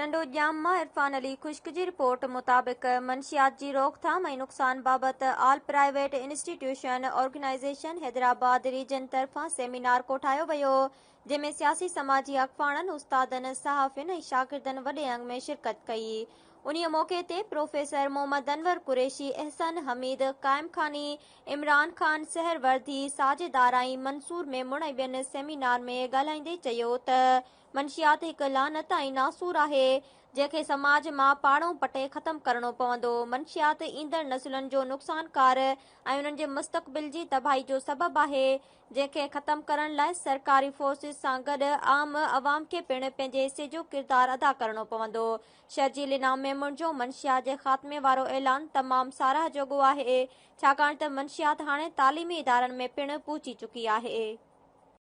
ٽنڊو ڄام مان عرفان علي خشڪ جي رپورٽ مطابق منشيات جي روڪٿام ۽ نقصان بابت all private institution organisation Hyderabad region طرفان سيمينار ڪوٺايو ويو جنهن ۾ سياسي سماجي اڳواڻن، استادن، صحافين ۽ شاگردن وڏي انگ ۾ شرڪت ڪئي. انهيء موقعي تي پروفيسر محمد انور قريشي، احسن حميد قائمخاني، عمران خان سهروردي، ساجد آرائين، منصور ميمڻ ۽ ٻين سيمينار ۾ ڳالهائيندي چيو ته منشيات هڪ لعنت ۽ ناسور آهي، جنهن کي سماج مان پاڙئون پٽي ختم ڪرڻو پوندو، منشيات ايندڙ نسلن جو نقصانڪار ۽ انهن جي مستقبل جي تباهي جو سبب آهي، جنهن کي ختم ڪرڻ لاء سرڪاري فورسز سان گڏ عام عوام کي پڻ پنهنجي حصي جو ڪردار ادا ڪرڻو پوندو. شرجيل انعام ميمڻ جو منشيات جي خاتمي وارو اعلان تمام ساراهه جوڳو آهي، ڇاڪاڻ ته منشيات هاڻي تعليمي ادارن ۾ پڻ پهچي چڪي آهي.